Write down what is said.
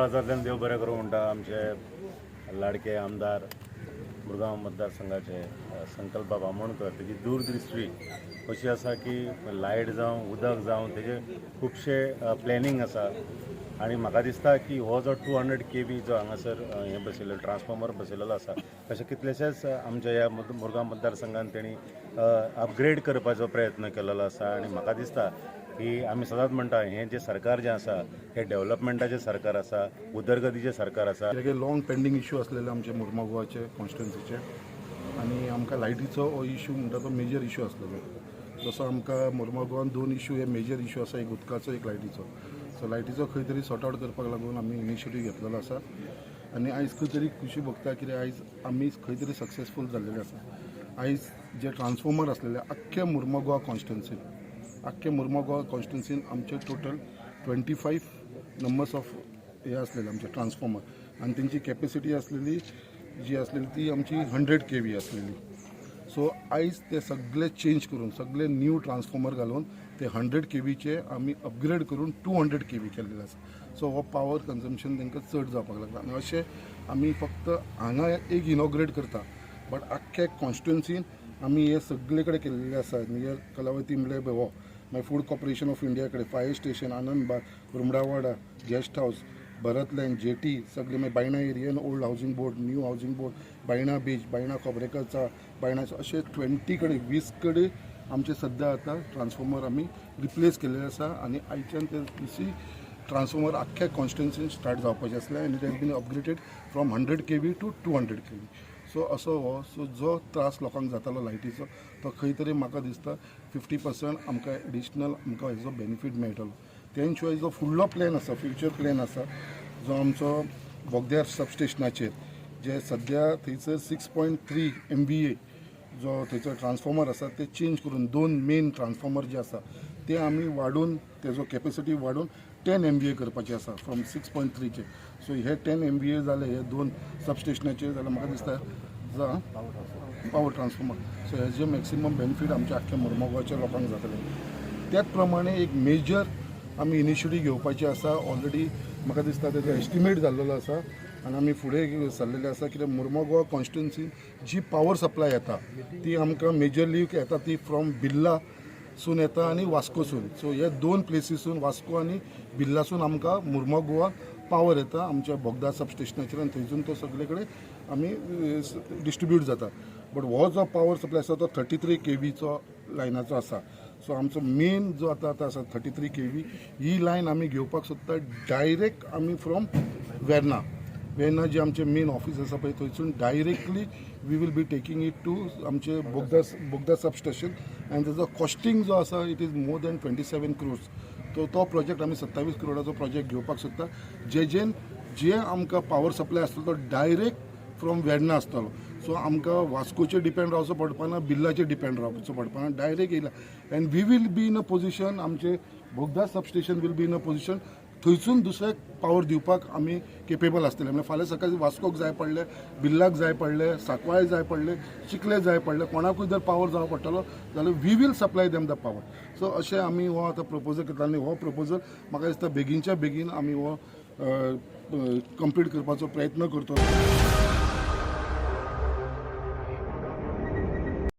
काळजांतल्यान देव बरें करूं म्हणटा. आमचे लाडके आमदार, मुरगांव मतदारसंघाचे संकल्प बामोणकर, तेजी दूरदृश्टी अशी आसा की लायट जावं, उदक जावं, तेजे खुबशे प्लॅनिंग आसा. आनी म्हाका दिसता की हो जो 200 केवी जो हांगासर हें बसयलेलो, ट्रान्सफॉर्मर बसयलेलो आसा, अशे कितलेशेच आमच्या ह्या मुरगांव मतदारसंघान तेणी अपग्रेड करपाचो प्रयत्न केलेलो आसा. आनी म्हाका दिसता की आमी सदांच म्हणटा, हें जें सरकार जें आसा हें डेव्हलपमेंटाचें सरकार आसा, उदरगतीचें सरकार आसा. कित्याक लॉंग पेंडींग इशू आसलेले आमचे मुर्मागोवाचे कॉन्स्टिट्युन्सीचे आनी आमकां लायटीचो हो इशू म्हणटा तो मेजर इशू आसलेलो. जसो आमकां मुर्मागोवान दोन इशू हे मेजर इशू आसा, एक उदकाचो, एक लायटीचो. सो लायटीचो खंय तरी सॉर्ट आवट करपाक लागून आमी इनिशिएटीव घेतलेलो आसा आनी आयज खंय तरी खुशी भोगता, कित्याक आयज आमी खंय तरी सक्सेसफूल जाल्लेले आसा. आयज जे ट्रान्सफॉर्मर आसलेले आख्ख्या मुर्मागोवा कॉन्स्टिट्युन्सीन, आख्ख्या मुर्मागोवा कॉन्स्टिट्युन्सीन आमचे टोटल 25 नंबर्स ऑफ हे आसलेले आमचे ट्रान्सफॉर्मर आनी तेंची कॅपेसिटी आसलेली जी आसलेली ती आमची 100 केवी आसलेली. सो आयज ते सगळे चेंज करून, सगळे न्यू ट्रान्सफॉर्मर घालून ते 100 केवीचे आमी अपग्रेड करून 200 केवी केल्लेले आसा. सो हो पावर कन्जम्पशन तांकां चड जावपाक लागला आनी अशें आमी फक्त हांगा एक इनॉग्रेट करता, बट आख्ख्या कॉन्स्टिट्युन्सीन आमी हे सगळे कडेन केल्लेले आसा. म्हणजे कलावती म्हणल्यार हो, मागीर फूड कॉर्पोरेशन ऑफ इंडिया कडेन, fire station, Anandbag, Rumdawada, guest house, Bharat land, jetty सगळे, मागीर बायणा एरियन, old housing board, new housing board, Baina beach, Baina खोबरेकलचा, बायणा, अशे 20 कडेन, 20 कडेन आमचे सद्या आतां ट्रान्सफॉर्मर आमी रिप्लेस केल्ले आसा. आनी आयच्यान ते दुसरी ट्रान्सफॉर्मर आख्ख्या कॉन्स्टिट्युन्सीन स्टार्ट जावपाचे आसले आनी it has been upgraded from 100 kV to 200 kV. So असो हो, सो जो त्रास लोकांक जातालो लायटीचो, तो खंय तरी म्हाका दिसता 50% आमकां एडिशनल आमकां हेजो बेनिफीट मेळटलो. तेन शिवाय जो फुडलो प्लॅन आसा, फ्युचर प्लॅन आसा, जो आमचो बोगद्यार सबस्टेशनाचेर जे सद्या थंयसर 6.3 MVA जो थंयसर ट्रान्सफॉर्मर आसा, ते चेंज करून दोन मेन ट्रान्सफॉर्मर जे आसा ते आमी वाडोवन, तेजो कॅपेसिटी वाडोवन 10 MVA करपाची आसा फ्रॉम 6.3चेर. सो हे 10 MVA जाले हे दोन सबस्टेशनाचेर जाल्यार म्हाका दिसता पावर ट्रान्सफॉर्मर, सो हेजे मॅक्सिमम बेनिफीट आमच्या आख्ख्या मुर्मगांवच्या लोकांक जातले. त्याच प्रमाणे एक मेजर आमी इनिशिएटीव घेवपाची आसा. ऑलरेडी म्हाका दिसता तेजो एस्टिमेट जाल्लेलो आसा आनी आमी फुडें सरलेले आसा, कित्याक मुर्मगांव कॉन्स्टिट्युन्सीन जी पावर सप्लाय येता ती आमकां मेजरली येता ती फ्रॉम बिर्ला सून येता आनी वास्कोसून. सो हे दोन प्लेसीसून, वास्को आनी बिर्लासून आमकां मुर्मगांवा पावर येता आमच्या बोगदा सबस्टेशनाचेर आनी थंयसून तो सगळे कडेन आमी डिस्ट्रीब्यूट जाता. बट हो जो पावर सप्लाय आसा तो 33 केवीचो लायनाचो आसा. सो आमचो मेन जो आतां आतां आसा 33 केवी, ही लायन आमी घेवपाक सोदता डायरेक्ट आमी फ्रॉम वेर्ना. वेर्ना जे आमचें मेन ऑफीस आसा पळय, थंयसून directly we will be taking it to आमचे बोगदा सबस्टेशन. आनी तेजो कॉस्टींग जो आसा, it is more than 27 crores. तो तो प्रोजेक्ट आमी 27 करोडाचो प्रोजेक्ट घेवपाक सोदता, जेजेन जे आमकां पावर सप्लाय आसतलो तो डायरेक्ट फ्रॉम वेर्ना आसतलो. सो आमकां वास्कोचेर डिपेंड रावचो पडपाना, बिर्लाचेर डिपेंड रावचो पडपाना, डायरेक्ट येयला and we will be in a position, आमचे बोगदा substation will be in a position थंयसून दुसऱ्याक पावर दिवपाक आमी केपेबल आसतले. म्हणजे फाल्यां सकाळीं वास्कोक जाय पडलें, बिर्लाक जाय पडलें, सांकवाळे जाय पडलें, चिखले जाय पडलें, कोणाकूय जर पावर जाय पडटलो जाल्यार we will supply them the power. So अशें आमी हो आतां प्रपोजल करता आनी हो प्रपोजल म्हाका दिसता बेगीनच्या बेगीन आमी हो कंप्लीट करपाचो प्रयत्न करतलो.